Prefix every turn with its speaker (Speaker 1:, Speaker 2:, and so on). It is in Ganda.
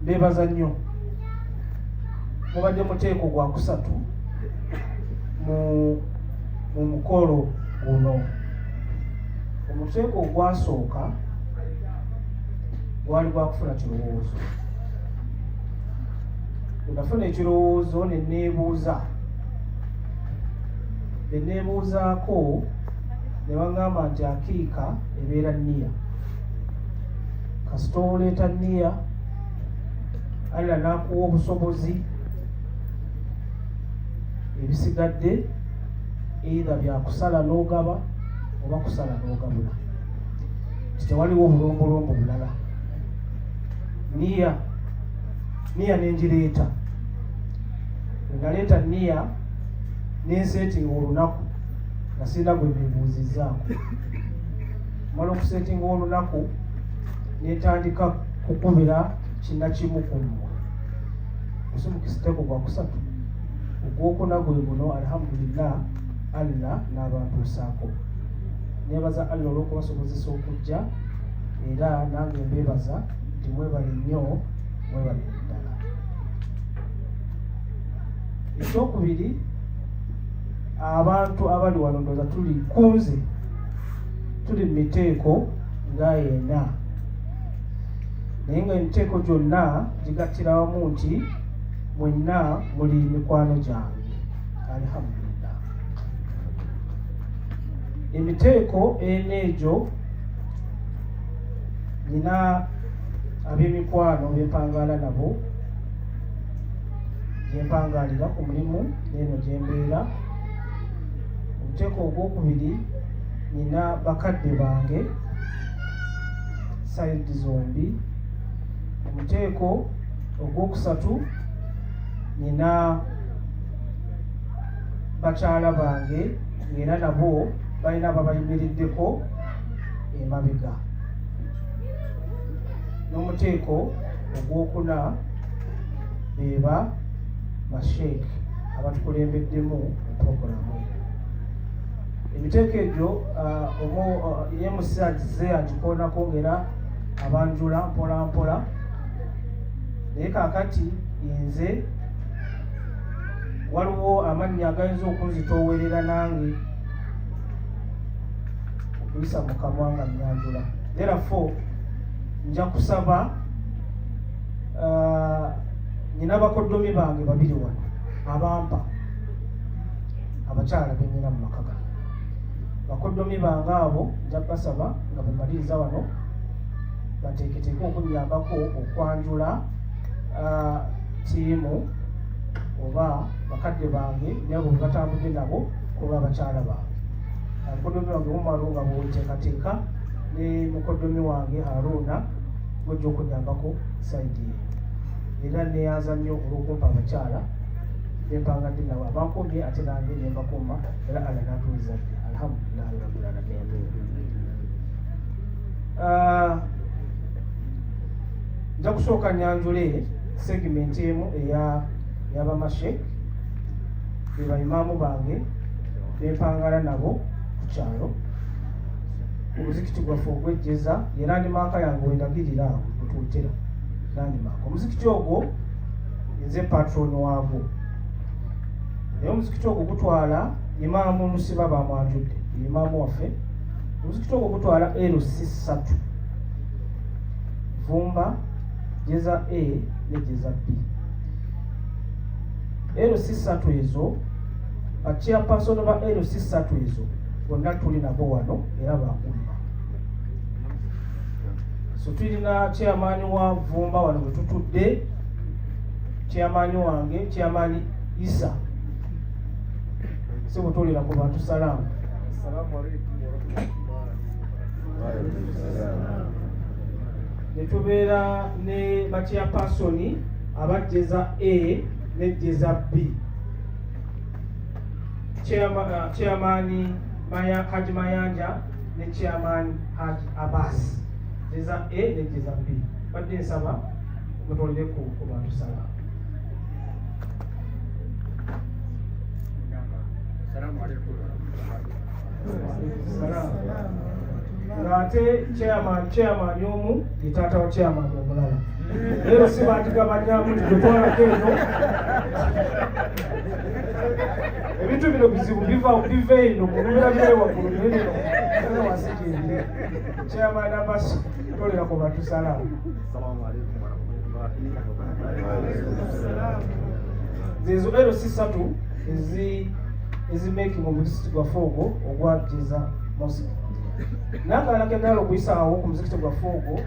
Speaker 1: Mbeebaza nnyo. Mubadde muteeko gwa kusatu mu mukolo guno. Omuteeko ogwasooka gwali gwa kufuna kirowoozo. Bwe nafuna ekirowoozo ne neebuuza, be neebuuzaako ne baŋŋamba nti akiika ebeera nniya. Kasita oleeta nniya, Allah n'akuwa obusobozi, ebisigadde either byakusala n'ogaba oba kusala n'ogabula, nti tewaliwo obulombolombo bulala. Niya nengireeta. Bwe naleeta niya nensetinga olunaku nga sirina gwe nebuuzizzaako. Mala okusetinga olunaku netandika kukubira kinakimu ku mmwe. Osimukisiteko gwa kusatu, ogwokuna gwe guno. Alhamdulillah, Allah n'abantuusaako. Nebaza Allah olw'okubasobozesa okujja, era nange mbeebaza nti mwebale nnyo, mwebale ddala. Ekyokubiri, abantu abali wano ndowooza tuli kunze, tuli mu miteeko nga ena, naye nga emiteeko gyonna gigattira wamu nti mwenna muli mikwano gyange. Alhamdulillah. Emiteeko ena egyo, nina ab'emikwano bempangaala nabo, gyempangalira ku mulimu n'eno gyembeera. Omuteeko ogwokubiri, nina bakadde bange side zombi. Omuteeko ogwokusatu, nina bakyala bange, ng'era nabo balina babayimiriddeko emabega. N'omuteeko ogwokuna, beba basheek abatukulembeddemu mu puroguramu eno. Emiteeko egyo MC agize agikoonako ng'era abanjula mpola mpola, naye kaakati nze waliwo amannya agayinza okunzitoowerera nange okuyisa mu kamwa nga nnyanjula. Therefore nja kusaba, nina bakoddomi bange babiri wano abampa abakyala benyina mu maka gano. Bakoddomi bange abo nja basaba nga bwemaliriza wano bateeketeeke okunyambako okwanjula ttiimu oba bakadde bange nabo bwe batambudde nabo ku lw'abakyala bange. Mukoddomi wange Umaru nga bweweteekateeka ne mukoddomi wange Haruna gwejja okunyambako side eyo. Era neyanza nnyo olw'okumpa abakyala bempangadde nabo abankumye, ate nange nembakuuma, era Allah n'atuweza dde. Alhamdulillahi rabbil alamin. Nja kusooka nyanjule segment emu eya y'abamasheek, be bayimaamu bange bempangala nabo ku kyalo omuzikiti gwaffe ogwejjeza, ye landmark yange wendagirira awo wetuwetera landmark. Omuzikiti ogwo nze patron waagwo, naye omuzikiti ogwo gutwala imaamu Musiba, bamwanjudde, imaamu waffe. Omuzikiti ogwo gutwala LC 3, Vumba, Jeza A ne Jeza B. LC 3 ezo, bachairperson ba LC 3 ezo bonna tuli nabo wano era ba umma. So tulina chairman wa Vumba wano bwe tutudde, chairman wange, chairman Isa sibutulira ku bantu salaamu.
Speaker 2: Assalamu alaikum warahmatullahi wabarakatuh.
Speaker 1: Ne tubeera ne bachairperson abajjeza A nejjeza B, Chairman Maya, Haji Mayanja ne Chairman Haji Abbas, jeza A ne jeza B. Badde nsaba mutolere ku bantu salaamu.
Speaker 2: Assalamu alaikum warahmatullahi.
Speaker 1: Salaamu. Ng'ate chairman omu ye taata wa chairman omulala. Leero si bagigabanyamu nti tetwalako eno. Ebintu bino bizibu, biva biva eno kulubira bire waggulu nene wansi gyebiri. Chairman Abbas, tolera ku bantu salaamu.
Speaker 2: Assalamu alaikum warahmatullahi wabarakatuh.
Speaker 1: Zezo LC 3 ezi making omuzikiti gwaffe ogwo ogwa Jeza Mosque. N'akalala kenala okuyisaawo ku muzikiti gwaffe ogwo.